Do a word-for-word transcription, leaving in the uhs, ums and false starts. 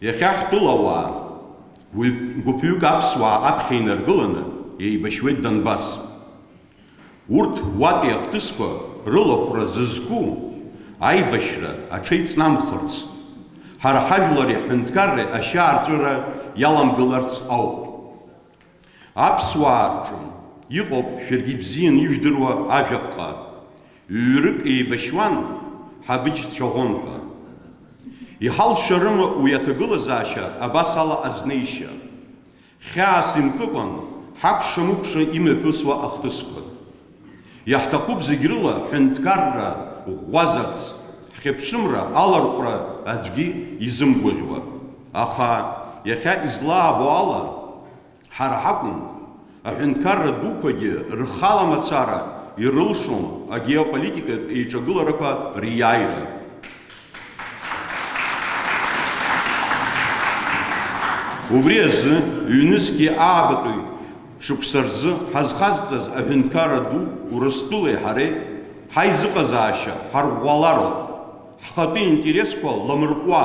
Иахьа ҳтәылауаа, гәыҩ-, гәыԥҩык аԥсуаа аԥхьа инаргыланы, еибашьуеит Донбасс. Урҭ уатәи ахҭысқәа рылахәра зызку аибашьра аҽеиҵнамхырц, ҳара ҳажәлари ҳҳәынҭқарреи ашьаарҵәыра иаламгыларц ауп. Аԥсуаа рҿы иҟоуп шәаргьы ибзианы ижәдыруа ажәаԥҟа, ҩ-рык еибашьуан ҳабыџь цәаӷәон ҳәа. Иҳалшарыма уи аҭагылазаашьа абас ала азнеишьа? Хьаас имкыкәан, ҳакәша-мыкәша имҩаԥысуа ахҭысқәа. Иаҳҭахуп зегь рыла ҳҳәынҭқарра ӷәӷәазарц, ҳхьыԥшымра аларҟәра аӡәгьы изымгәаӷьуа. Аха, иахьа излаабо ала, ҳара ҳакәым, аҳәынҭқарра дуқәагьы рхала мацара ирылшом агеополитикатә еиҿагыларақәа риааира. Убри азы, ҩнызқьи аабатәи шықәса рзы ҳазхазҵаз аҳәынҭқарра ду Урыстәылеи ҳареи ҳаизыҟазаашьа ҳарӷәӷәалароуп, ҳхатәы интересқәа ламырҟәуа,